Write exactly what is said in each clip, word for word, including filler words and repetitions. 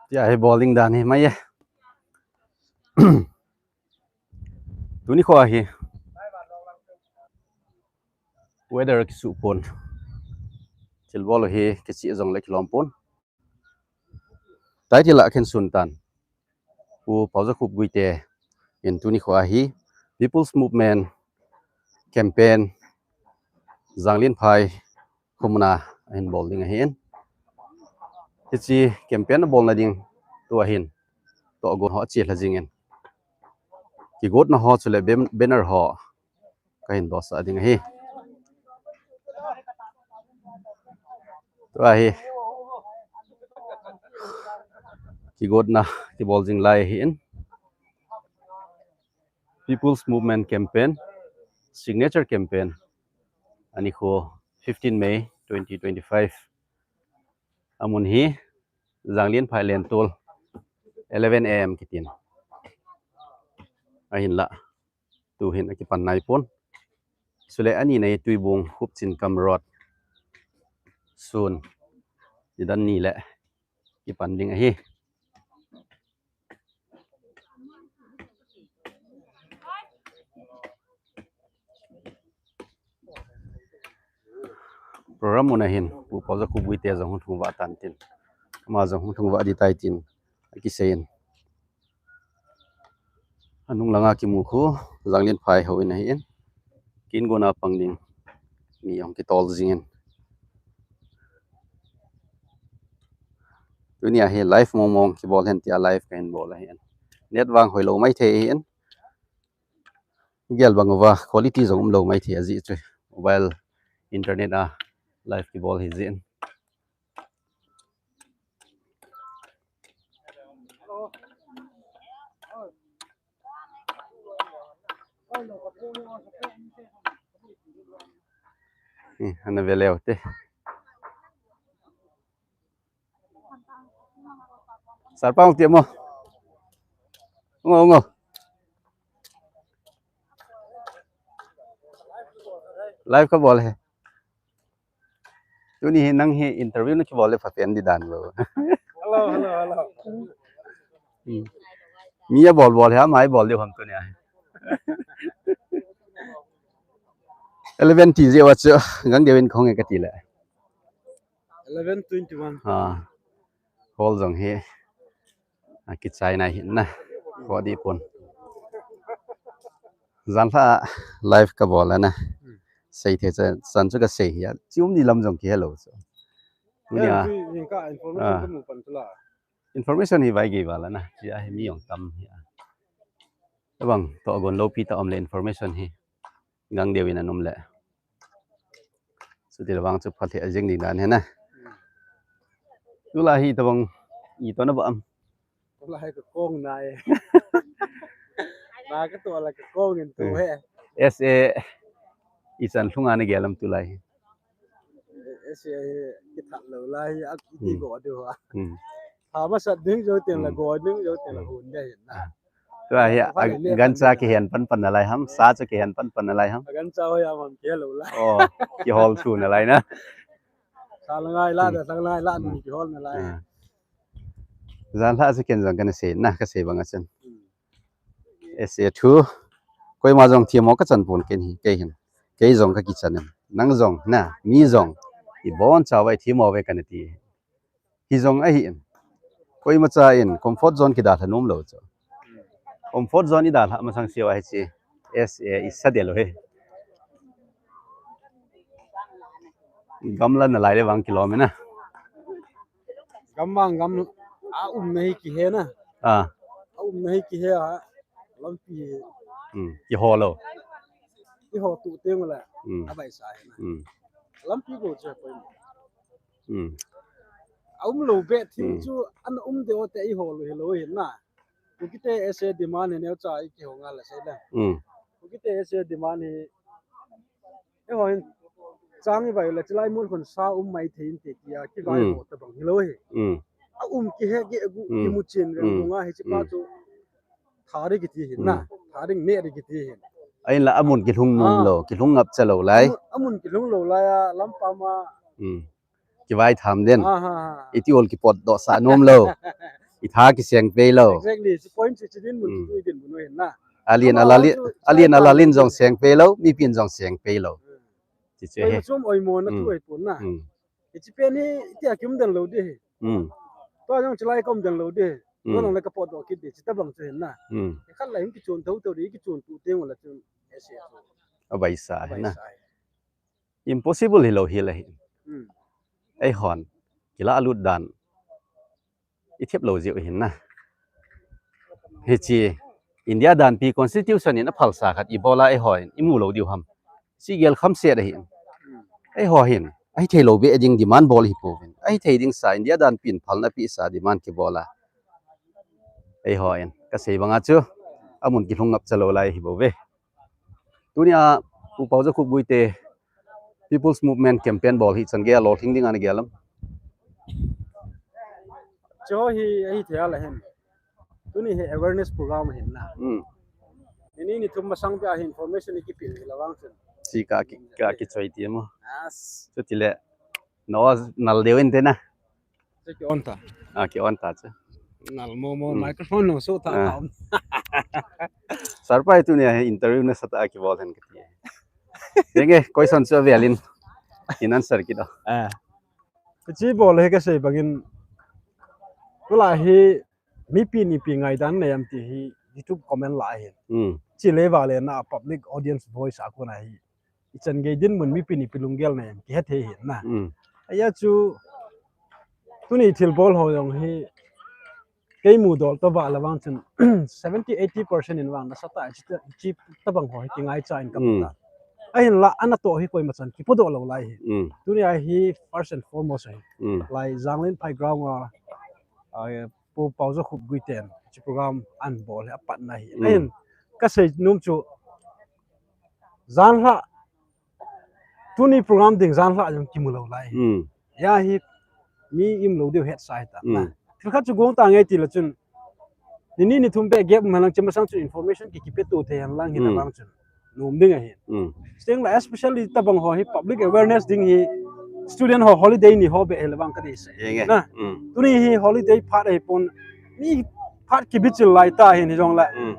Tia hi bowling dan hi mai e. Tuni kho hi weather kisu pon. Thil bol hi kichi jong le kilom pon. Title a khen sun tan. Pu Paojakhup Guite in tuni kho hi People's Movement campaign Zanglianphai khomuna ahin bol ding ahin. Hichi campaign a bolna ding tua hin tohgon ho achi lha jingin. Kigotna ho chule ben-, banner ho kahin dosa ding ahi. Tua hi kigotna kibol jing lai ahin. People's Movement Campaign, Signature Campaign, ani kho fifteen May twenty twenty-five. Amun hi Zanglianphai Lentol, eleven A M kitin. Ahinla, tuhin akipan nai pon. Chule ani nei Tuibung Hupchinkam Road. Sun. Nidan ni le kipan ding ahi. Program muna hin Pu Paojakhup Guite jong hung thung vah tan tin. Ama jong hung thung vah ding tai tin akisei in. Anung langa kimu khu Zanglianphai houin ahin. Kin gona pang ding mi jong kitol jingin. Tunia hi live mong mong kibol hen tia live kahin bol ahin. Net vang hoilou maithei ahin. Gel bang uva quality jong umlou maithei ajeh chu mobile internet a live kibol hi jeh in. Ana ve leu te. Sarpang ti mo. Ngo, ngo. Live kabol e. Tuni hi nang hi interview nakibol le phapen ding dan lo. Hello, hello, hello. Mi abol bol hi, ama ibol diu ham tunia hi. Eleven ti jeh uva chu, gang deuin kahung e kati le. Eleven twenty-one. Ha. Hall jong hi. Akichai nai hin na. Kho ding pon. Janlha live kabol ana. Sei thei chan chu kasei hi. Chi um ni lam jong kihelou chu. Tunia. Information hi vai gei val ana. Chi a hi mi jong tam hi a. Abang tohgon loupi ta um le information hi. Gang deuin anom le. Chuti le vang chu phat lheh jing ding dan hi na. Tulai hi tabang ito na ba am. Tulai ka kong nai. Na ka to la ka kong in tu he. S A ichan lhunga nagel am tulai hi. S A hi kithat lou lai hi a kiti go deu ha. Tha masat ding jou teng la go ding jou teng la hun ding hin na. Tua hi a gancha kihen pan pan nalai ham, sa chu kihen pan pan nalai ham. Gancha hoi am ham kihelou lai. Oh, kihol chu nalai na. Sa la ngai la da, sa la ngai la ni kihol nalai. Janlha chu ken jong kana sei na, kasei bang a chun. S A thu. Koima jong themmo kachan pon ken hi, kei hin. Kei jong kakichan in. Nang jong na, mi jong. Ibonchauva ithemmo uve kana ti. Hijong ahin. Koimacha in comfort zone kidalha nom lou chu. Comfort zone idalha masang seuva hiche S A isa del u hi. Gamla nalai le vang kilom e na. Gam vang gam a umna hi kihe na. A umna hi kihe a lampi hi. Kiho lou. Kiho tu teng le. Abaisa hi na. Lampi go che koi. A um lou be thim chu ana um deu te ihol u hilou hin na. Kukite S A demand hi neocha ikihou ngal a sei le. Kukite S A demand hi. Eiho hin chang ivai le chilai mun khun sa um maithei inte tia kivai ho tabang hilou hi. A um kihe kigu kimu chen ve nunga hiche pa chu. Thari kiti hin na. Thari ne ri kiti hin. Ahinla amun kilhung nom lou, kilhung ngap cha lou lai. Amun kilhung lou lai a lampam a. kivai tham den. Aha. Iti ol kipot doh sa nom lou. Itha kiseng pei lou. Exactly. Si point si chidin mun tu idin mun hin na. Alien alalin, alien alalin jong seng pei lou, mipin jong seng pei lou. Chiche he. Oi mo na tu oi pon na. Ichi pen hi tia kium den lou di. Hmm. Tua jong chilai kom den lou di. Hmm. Tua nang le ka pot doh kit di, chita bang chu hin na. Hmm. Khat la hin kichun tho tho di, kichun tu teng la chun. Abaisa hin na. Impossible hilou hi la hi. Hmm. Eihon. Kila lut dan. Ithep lou jiu hin na. Hichi. India danpi constitution in aphalsa khat ibola eihon. Imu lou diu ham. Sigel kham set ahi. Eiho hin. Ahi thei lou be ding demand bol hi pouvin. Ahi thei ding sa India danpin phalna pi sa demand kibol a. Eiho in. Kasei banga chu. Amun kilhung ngap cha lou lai hi bou ve. Tunia Pu Paojakhup Guite People's Movement campaign bol hi chan gei a lolhing ding ana gel am. Chu hi ahi thei a la hin. Tuni hi awareness program hin na. Hmm. Ni ni thum masang pia hi information hi kipil hi la vang chun. Si ka ki, ka kichoi ti mo. Yes. Chutile. No nal deu in te na. Chu ki on ta. Ah, ki on ta chu. Nal mo mo microphone no so ta ta. Sir pa tunia hi interview nasatah a kibol hen kati. Denge, question chu avel in. In answer kit o. Ah. Chi bol hi kasei bangin. Tula hi mipi nipi ngaidan nei am ti hi YouTube comment la hin. Hmm. Chi le vale na public audience voice a kona hi. Ichan gei dinmun mipi nipi lunggel nei am kihe thei hin na. Hmm. Ahi chu tuni thil bol ho jong hi kei mudol to ba la vang chun seventy eighty percent in vang nasatah chi, chi tabang ho hi kingaicha in ka ta. Ahin la ana to hi koima chan kipodoh lou lai hi. Hmm. Tunia hi first and foremost hi. Hmm. Lai Janglen Phai ground a, a Pu Paojakhup Guiten chi program an bol hi apat na hi. Hmm. Ahin kasei nom chu janlha tuni program ding janlha jong kimu lou lai. Hmm. Ya hi mi im lou diu het sai ta. Hmm. Thil khat chu gong ta ngai ti la chun. Ni ni ni thum pe gap ma lang chima sang chu information ki kipe tu thei han lang hi ta bang chun. Nom ding ahi. Hmm. Sting la especially tabang ho hi public awareness ding hi student ho holiday ni ho be hel bang ka dei se. Enge. Na. Hmm. Tuni hi holiday phat ahi pon mi phat kibichil lai ta hin hi jong la. Hmm.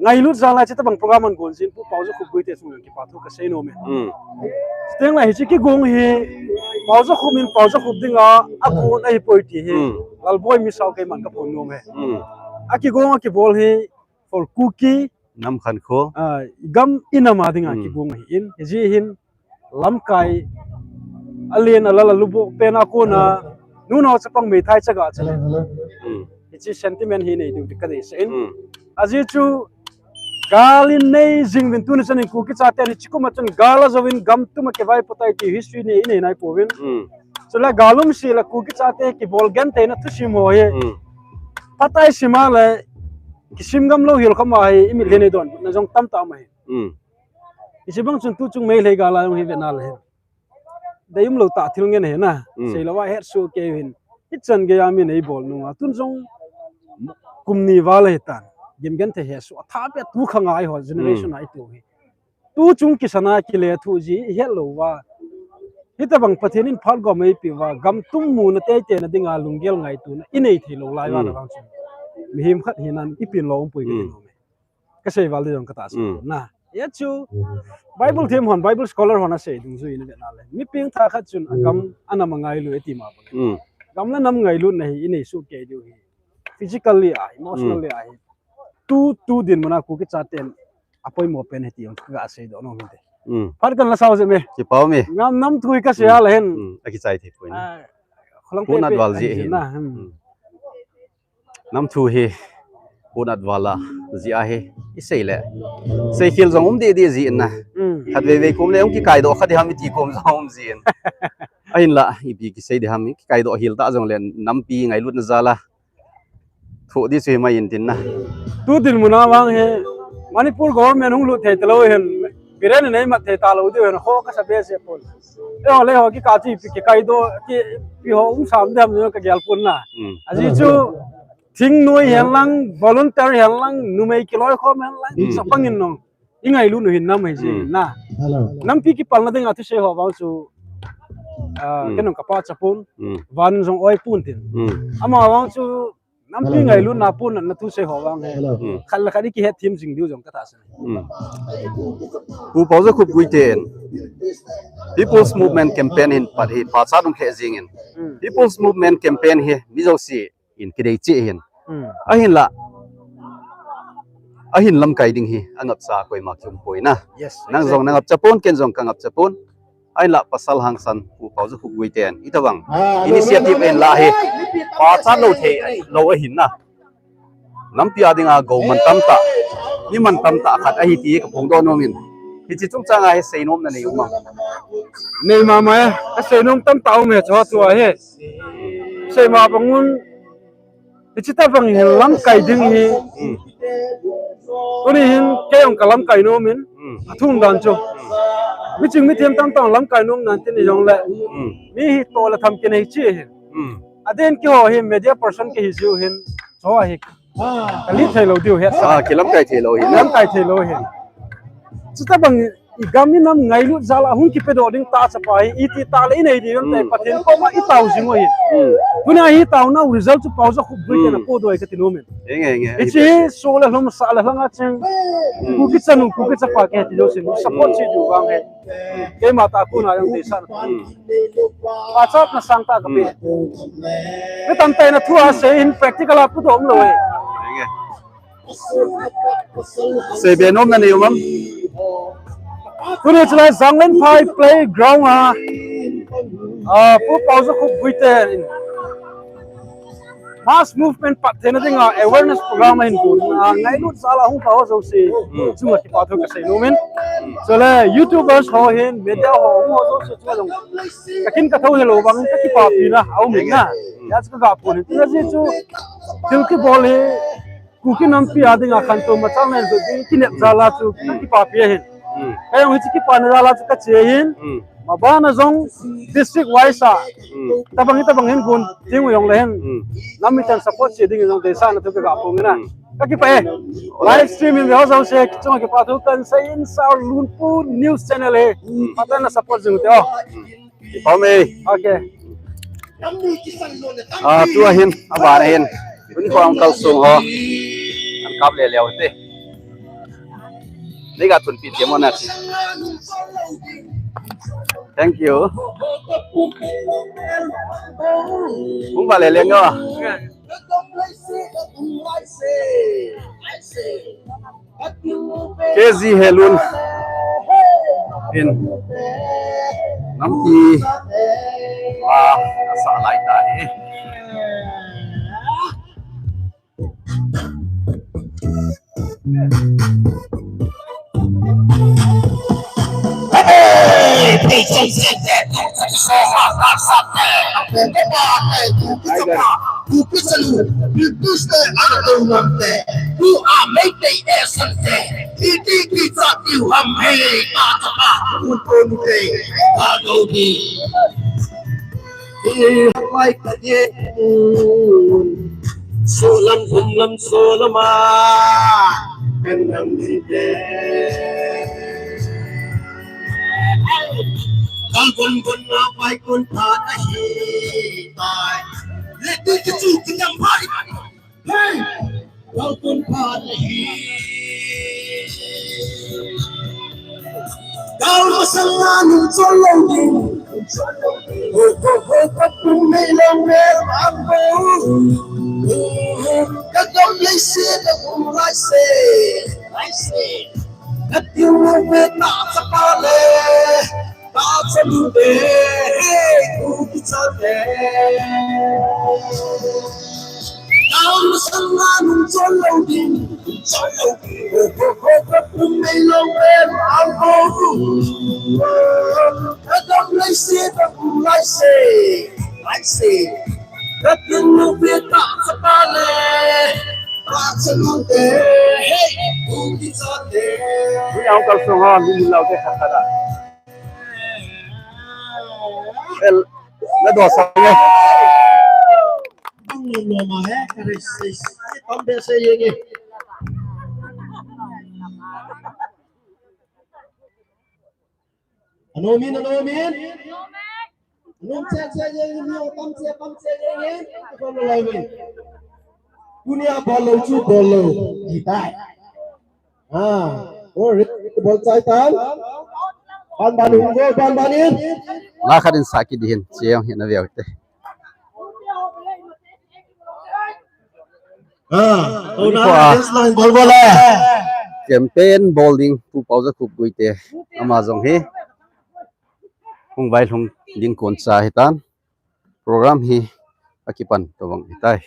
Ngailut jang lai chi tabang program an gon jin Pu Paojakhup Guite chung kipa thu kasei nom e. Hmm. Sting la hi chi kigong hi Paojakhup in Paojakhup dinga akon ahi poi ti hi. Hmm. Lalboi mi sao kei man ka pon nom e. Hmm. Akigong akibol hi for Kuki nam khan kho. Ah, gam inam a dinga kigong hi in. Hi ji hin lamkai alen alal alubo pen a kona nunao chapang meithai chaga chale. Hmm. Hichi sentiment hi nei diu ka dei se in. Hmm. Aji chu gal in nei jing vin tuni chan in Kuki chate ni chi kuma chun gal a jovin gam tuma kivai potai ti history ni inei nai povin. Hmm. Chule galum si la Kuki chate kibol gentheina thusim ho hi. Hmm. Phatai sima le kisim gam lou hil khama hi imi le nei don na jong tam tam hi. Hmm. Hichi bang chun tu chung Meitei gal a jong hi ve na le. Dei um lou ta thil ngen he na. Hmm. Sei lou a het su ke hin. Hichan gei a mi nei bol nunga. Tun jong kum ni val he tan. Gim genthei he su. Atha pe tu kha ngai ho generation a i tu hi. Tu chung kisana kile thu ji i het lou va. Hitabang Pathen in phat gom ei pi va. Gam tum mu na tei te na dinga lunggel ngaituna. I nei thei lou lai va na bang chun. Mihem khat hi nan i pin lou um pui ka ding. Ka sei val ding jong ka ta sa na. Ya chu Bible them hon, Bible scholar hon a sei dungjui in a vet na le. Mi peng tha khat chun a gam a nam a ngailu e ti ma bang. Mm. Gam le nam ngailu na hi i nei su kei diu hi. Physically a, emotionally a hi. Tu, tu dinmun a Kuki chaten a poimo pen hi ti jong ka sei doh nom inte. Mm. Phat kan la sao je me. Ki pau me. Nam, nam thu hi ka sei a la hen. Mm. A ki chai thei poi. Ah, kholang pun pe at pe val an ji ji hin. Na, hmm. Mm. Nam thu hi pun at val a ji a hi i sei le. Sei khel jong um deh deh ji in na. Mm. Khat vei vei kom le um ki kai doh khat di ham i ti kom jong um ji in. Ahin la i pi ki sei di ham i ki kai doh hel ta jong le nampi ngailut na jal a. Thu di chu hi mai in tin na. Tu dinmun a vang hi Manipur government hung lut thei ta lou hin. Biren nei mat thei ta lou diu hin kho ka sa be se pon. E ho le ho ki ka chi pi ki kai doh ki pi ho um sam dem ka gel pon na. Hmm. A ji chu thingnoi hen lang, volunteer hen lang, numei kiloi khom hen lang, hmm, sa pang in nong. I ngailu nu hin nam hi ji, hmm, na. Hello. Nampi ki palna ding a thu sei ho vang chu. Ah, Hmm. ken jong ka pachat pon. Hmm. Van jong oi pon tin. Hmm. Ama vang chu nampi ngailutna pon na thu sei ho vang hi. Hello. Hmm. Khat le khat i kihet them jing diu jong ka tahsan. Hmm. Pu Paojakhup Guite in People's Movement Campaign hin pat hi pachat um lheh jing in. Hmm. People's Movement Campaign hi mi jouse in kidei cheh ahin. Hmm. Ahinla, ahin lamkai ding hi angapcha koima kium poi na. Yes, Nang jong exactly. na ngapcha pon, ken jong ka ngapcha pon. Ahinla pasal hangsan Pu Paojakhup Guite in itobang Ah, no, no, initiative no, no, ahin no, la hi no, no, no, pachat lou no, thei no, no. lou ahin na. Nampi a dinga gou man tamtah, mi man tamtah khat ahi ti ka phongdoh nom in. Hiche chungchang a hi seinom na nei um am? Nei mama e, ka seinom tamtah um e, chu tua hi. Sei ma bang un, hiche tobang hi lamkai ding hi. Hmm. Tuni hin kei jong ka lamkai nom in, Hmm. athum dan chu. Hmm. Miching mithem tamtah lamkai nom nan tin jong le. Hmm. Mi hi toh le tham kinei cheh hi. Hmm. Aden keiho hi media person kahi jiu hin. Chu hi. Ka lim thei lou diu hi. Ah, kilamkai thei lou hi. Lamkai thei lou hi. Chuti bang i gam i nam ngailut jal a hung kipedoh ding tah chapa hi. Iti tah le i nei ding am tai Hmm. Pathen koma i tao jing u hi. Hmm. Tuni a hi taona result chu Paojakhup Guite in Hmm. apodoh e kati nom in. Enge, enge. Hiche hi so le lhom sa le lhang a cheng. Hmm. Kuki chanu, Kuki chapa kiti jouse support Hmm. cheh diu vang hi. Keima tah a kona jong deisah. Hmm. Pachatna sangtah ka pe. Hmm. Ka tamtah in a thu a sei in practical a pudoh um lou e. Enge. Seibe nom na nei um am? Tuni chulai Janglenphai playground a, ah, Pu Paojakhup Guite in mass movement patthei na dinga awareness program ahin gon a, ngailut jal a hung pha ho jouse Hmm. chunga kipa thu ka sei nom in. Chule YouTubers ho hin, media ho hung ho jouse chunga jong ka kin ka tho helou vang ka kipapi na aum in na. Hmm. Hijeh chun ka ga pon in. Tina ji chu thil kibol hi Kuki nampi a dinga khantou machal nei jong ding kinep jal a chu ka kipapi ahin. Hmm. Kei jong hiche kipana jal a chu ka che ahin. Hmm. Maban a jong district wise a Hmm. tobang hi tobang hin gon ding u jong le hin. Hmm. Nam miten support cheh ding jong deisah na thu ka ga phong in na. Hmm. Ka kipah e. Live stream in ve ho jouse chunga kipa thu kan sei in Sir Lunpu News Channel hi. Hmm. Phatah in na support jing u te o. Kipa um e. Okay. Ah, tua hin, aban a hin. Tuni kho a hung kalsong ho. An kap le leu te. Nei ga thunpi te mo na. Thank you. Hung ba le le ngo. K G Helun in nampi a asa lai tahi. Solam, bum lam, solam a, kan lam ni te. Kal bum bum na pai kun ta ta hi tai. Le tu tu tu tu jam pai. Hey! Kal kun ta ta hi. Kal masang na nung chol lo ding. Ho, ho, ho, ka pum nei long bel ang ho. Ho, ho, ka dom lei se, ka um lai se, lai se. Ka tiu ve ta sa pa le, ta sa lu de, hey, ku ki sa de. Dam sanga nung chol lo ding, chol lo ding. Ho, ho, ho, ka pum nei long bel ang ho. Ka dam lai se, ka um lai se, lai se. Ka tin lu pe ta sa pa le. Ta sa lu de, hey, ku ki sa de. Ni ang kalsong ha, ni lau de khat khat a. El, na do sa nge. Ang lo lo ma he, ka re se, se, tam be se ye nge. Anomin, anomin. Nung che che jeng in, mi tam che tam che jeng in, ko lo lai ve. Tunia bol lou chu bol lou. Hitai. Ah, ore, bol chai tan. Ban ban in, go, ban ban in. La khat in sa kit ding ahin, che jong hin na veu te. Ah, ko na, ko a. Yes, line, bol, bol, eh. Campaign bol ding, Pu Paojakhup Guite. Ama jong hi. Hung vailhung ding kon cha hitan. Program hi akipan tobang hitai.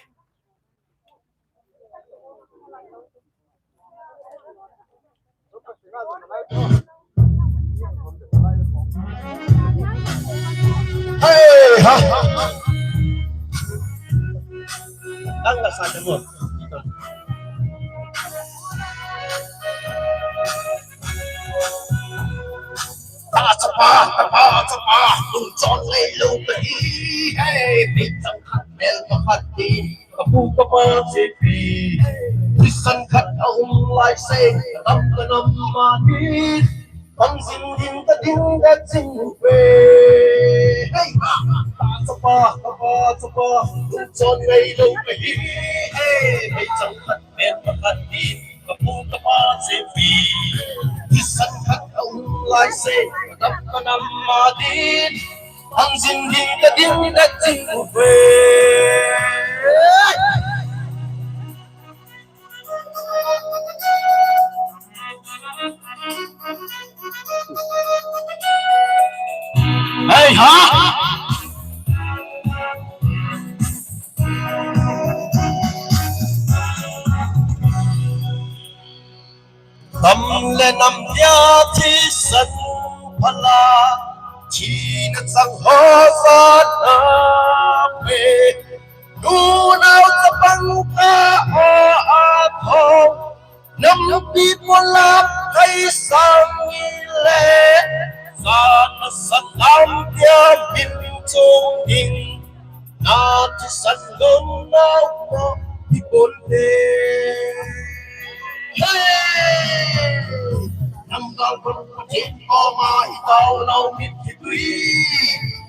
Hey, ha, ha, ha. Dang la sa mo. Ta chapa, ta pa, chapa, lungchon lei lou kahi, hey, mi chang khat mel ma khat hi. Kapu kapa chepi, thisan khat aum lai se, kadam kanam ma hi, pang jing ding kading da jing uve. Hey, ha, ta chapa, ta pa, chapa, lungchon lei lou kahi, hey, mi chang khat mel ma khat hi, kapu kapa chepi, thisan khat aum lai se, kadam kanam ma hi, pang jing ding kading da jing uve. Hey, ha! Nam le nam dia thisan phala, thina chang ho jana pe. Nunau chapang ka ho a thong, nampi polap kai sang ile. Jana sanam dia min chung ding. Na thisan lom nau mo hi pon te. Hey! Nam gal pon Pathen koma hi tao lou mit hi tui.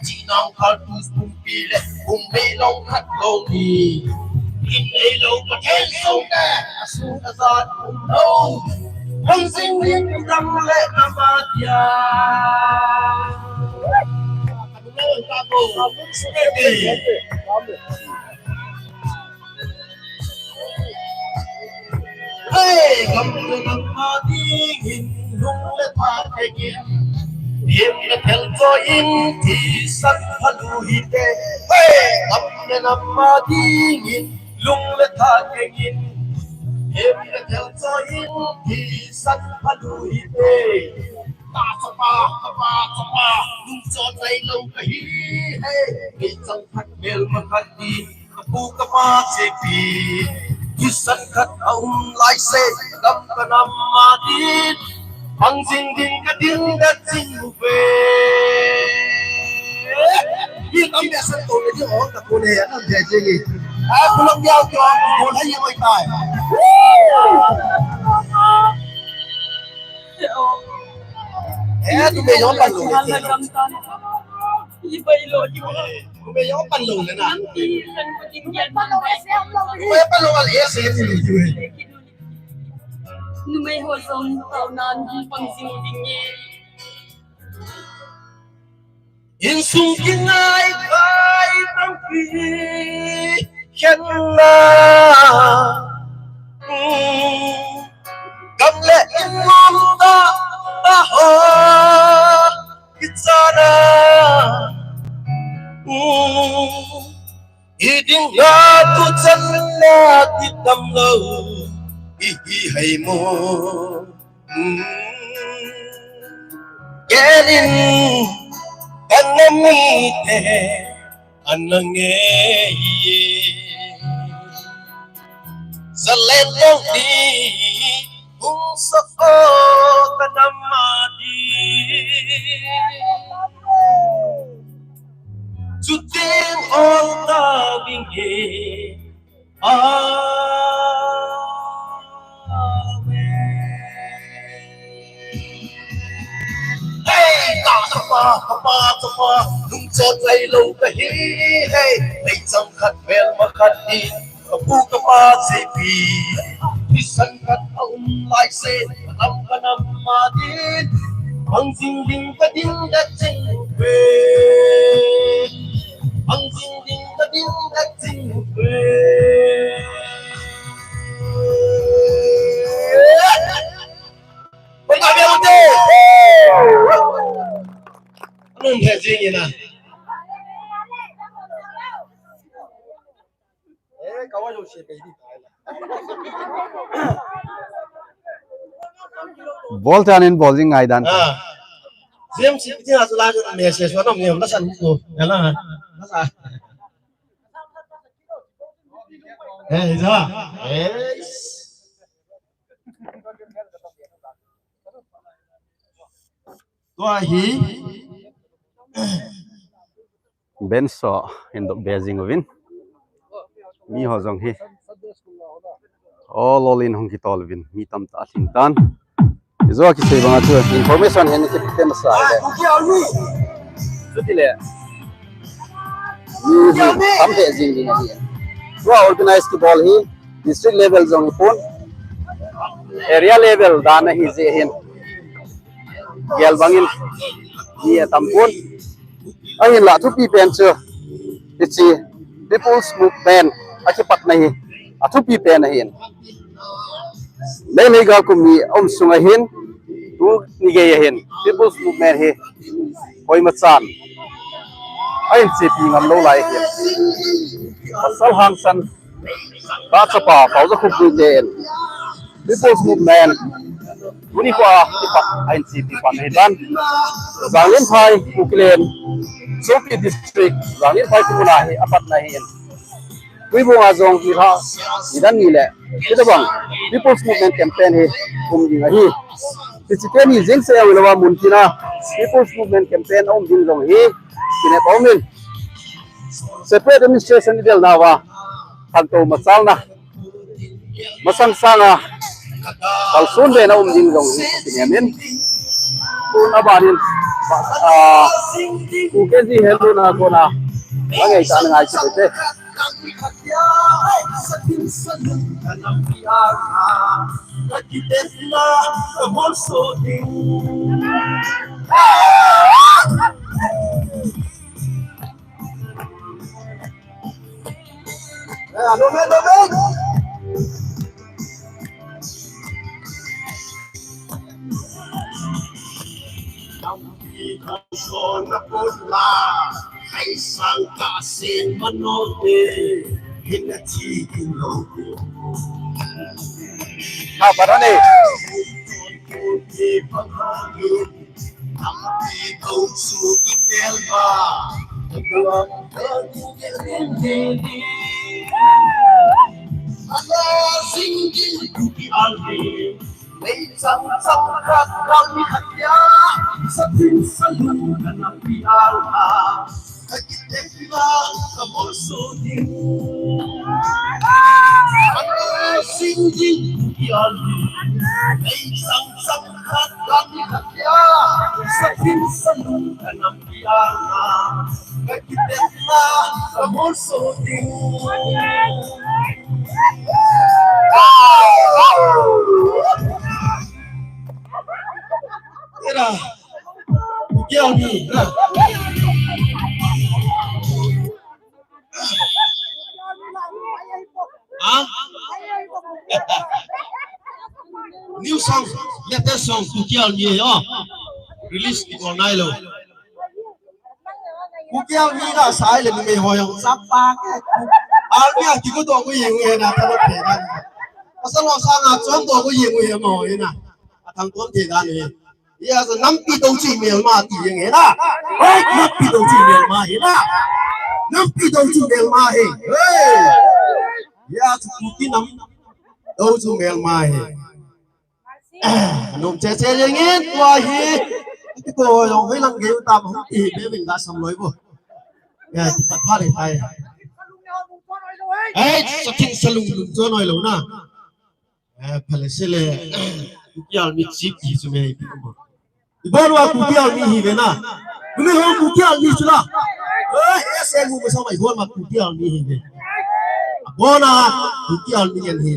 Chi nang kal tu pumpi le pumpi lou khat lou ni. In ei lou Pathen sou te. Asu ta sa lou. Hong sing ni ram le nama dia. Hey, gam le nam a dingin, lung le tha kengin, him le thel choi in, thisan phalu hite. Hey, gam le nam a dingin, lung le tha kengin, him le thel choi in, thisan phalu hite. Ta chapa, chapa, chapa, lungchon lei lou kahi, hey, mi chang khat mel ma khat hi, kapu kapa chepi, thisan khat aum lai se, kadam kanam ma hi, pang jing ding kading da jing uve. Hi tam be san to le di ong ta ko le, anam jai jing e. A, kulam diao kyo, ko la ye mai tai. Eh, tu be yo pan lou le. Tu be yo pan lou le na. Tu be pan lou le, eh, se ni tu. Numei ho jong tao nan hung pang jing ding e. Insung kingai kai tampi khen na. Gam le in ngam ta ta ho kichana. Iding na tu chan na ti tam lou, i hi hai mo. Gelin kan na mi te an na nge ye. Zalet lou ni hung sa o ka nam a di. Chuting ol ta bing e. Amen. Hey, Kapa, kapa, kapa, lungchot lai lo kahi, hey, lei chang khat mel ma khat hi, kapu kapa J P, thisan khat a um lai se, kanam kanam ma din, bang jing ding ka ding da ching ve, bang jing ding ka ding da ching ve. Bang ka bia ute. Anum he jing ina. Bol tan in bol jing ngai dan. Ah. James, iti na sula message wa nom ni na san ko. Ala. Ala. Eh, ja. Eh. Tua hi. Benso in dop be jing uvin. Mi ho jong hi. O lolin hung kitol uvin. Mi tamtah lhing tan. Ijo kisei banga chu information hin kipeh masa le. Chuti le. Mi hi tam he jing ding ahi. Tua organize kibol hi district level jong hi pon. Area level dan ahi jeh hin. Gel bangin mi atam pon. Ahinlah thupi pen chu hiche People's Movement a kipatna hi a thupi pen ahin. Leilei gal kum ni um sung ahin tuni gei ahin People's Movement hi koima chan a in chepi ngam lou lai ahin. Pasal hangsan Ka chapa, Paojakhup Guite in People's Movement tuni kho a kipat a in chepi pan ahi tan. Janglenphai, Kukiland, Shokit District, Janglenphai kumuna hi apatna ahin. Tuibong a jong hi ha, nidan ni le, hitabang People's Movement campaign hi um ding ahi. Hiche teni jeng se a uilawa mun tina People's Movement campaign um ding jong hi, kine pa umin. Separate administration i del nauva, khantou machalna masang sanga kalson be na um ding jong hi kinem in. Tun abanin, ah, Pu K G Henlun a kona, angai ta ngai chi te. Ha, para ni. Era, Kukiland ni, era. Ha? New song, latest song, Kukiland ni, oh. Release kibol nailou. Kukiland ni na sai le numei ho jong chapa ke. Army a kigo to ko yeng u he na talo pe na. Pasal lo sanga chom to ko yeng u he mo he na. Athang kon te dan he. Iya, so nampi to chi melma ti yeng he na. Hoi, nampi to chi melma he na. Nampi to chi melma he. Hey. Iya, so Kuki nam to chi melma he. Nom che che jeng in tua hi. Ti ko jong hoi lang gei u tam hung ti be vin da sam loi bo. Ya, ti pat pha le tai. Ei, sa thing sa lung lung cho noi lo na. Eh, phale se le. Yal mi chi ti chu me pi ko. Ibon wa Kuki Army hi ve na. Numei ho Kuki Army chu la. Eh, S M U masang ma ibon wa Kuki Army hi ve. Ibon a Kuki Army ngen hi.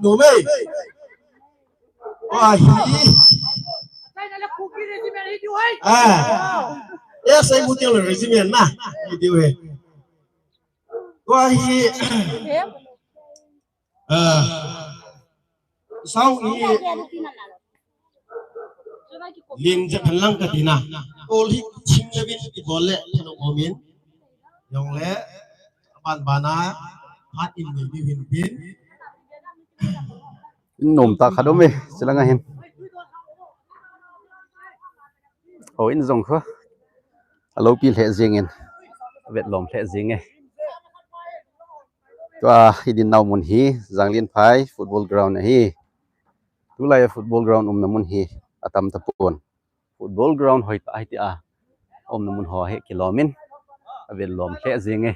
Numei. Wa hi. Ah. S M U Kuki Regiment na. Hi diu he. Wa hi. Ah. Sau hi. Ling je phan lang ka tina. Ol hi ching le bin ti bol le thano omin. Jong le ban bana phat in nei diu hin tin. In nom ta khat um e, chilanga hin. Ho in jong kho. Alopi lheh jing in. Vetlom lheh jing e. Tua hi din nau mun hi, Janglianphai football ground ahi. Tulai a football ground umna mun hi, atam tapon. Football ground hoi ta ahi tia, umna mun ho hi kilom in, avetlom lheh jing e.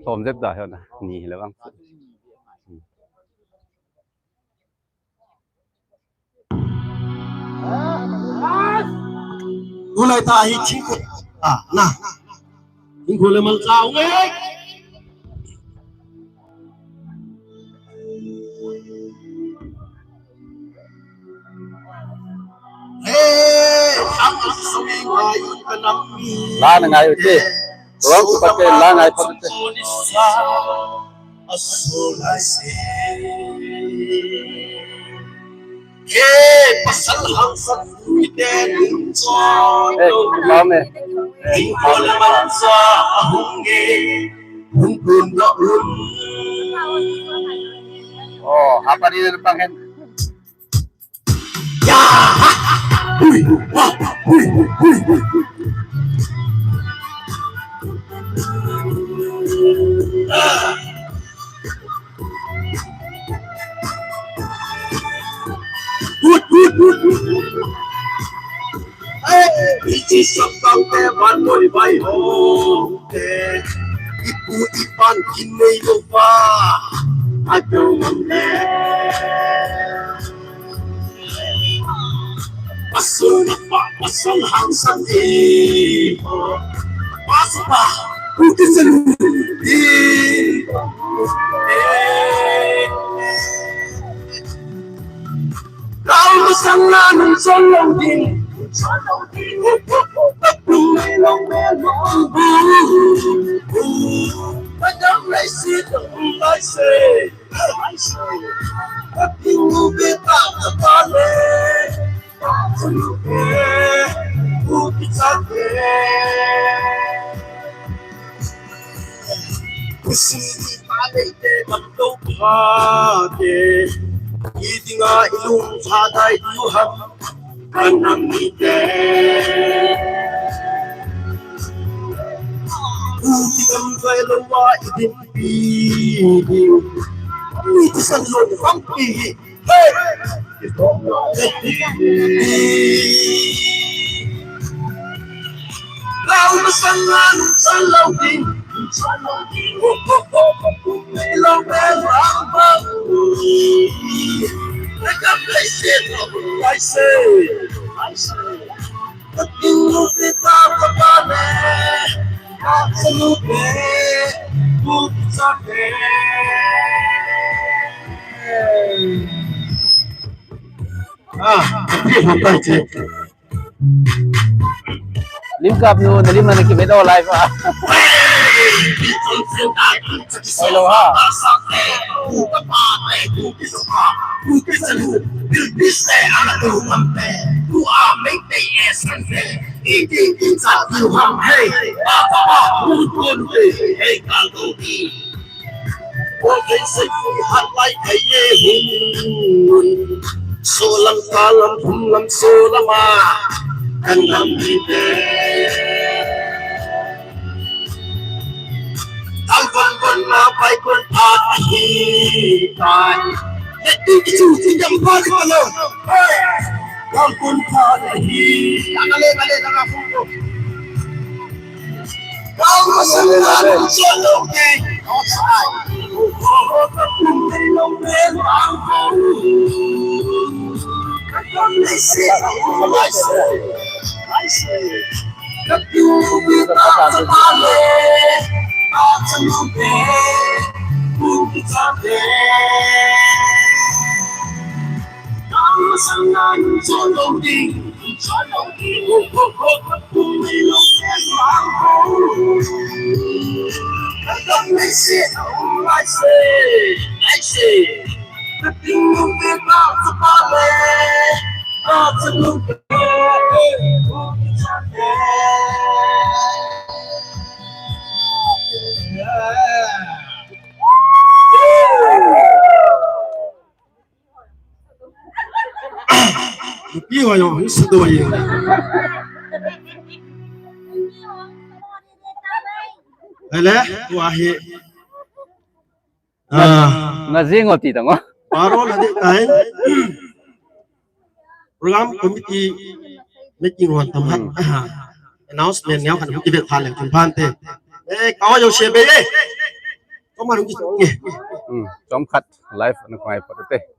Tom dep da hona ni le bang. Tulai ta hi thingkho. Ah, na. Thingkho le malcha u ngai. Hey, ang sumi ngayon ka nami. La na ngai u te. Wang ku pa te la ngai pa te. Ke pasal hangsan tuite nung chon. Eh, mame. Tingkol mansa ahung nge. Hun hun na hun. Oh, apa ni na pang hen? Ya! Hui! Ha! Hui! Hui! Hui! Hui! Ah! Hut, hut, hut, hut. Hey, iti sapang te van noi bai ho te. Ipu ipan kinei lo pa. Ato mam le. Pasuna pa pasal hangsan e. Pasapa, uti selu e. Kau masang na nung solo din. Solo din. Nung me long me long. Padang lai si, padang lai si. Idinga ilung thadai diu ham. Kanam mite. Uti kam vai lo wa idin pi. Mite san lo ni pam pi. Hey! Lau masang anu san lo din. San lo din. Ho, ho, ho, ho. Lo me lang ba. Let them play shit. I say. I say. Ah, lim kap nu, na lim na kibe do live ah. Hello, ha. Solam kalam humlam solama kanam hite. Ang kon kon na pai kon pa hi tai. Let me do the jam pa ko lo. Hey. Ang kon pa hi. Kale kale kale. Nupi ho jong hung sa doh e. Ele, tua hi. Ah, na jing o ti tang o. Paro na di tai. Program committee meeting hon tam hat. Hmm. Announcement neo khat hung kivet pha leng kin phan te. Eh, kawa jong share be e. Ko ma hung ki song e. Hmm, chom khat live na khoi pa te.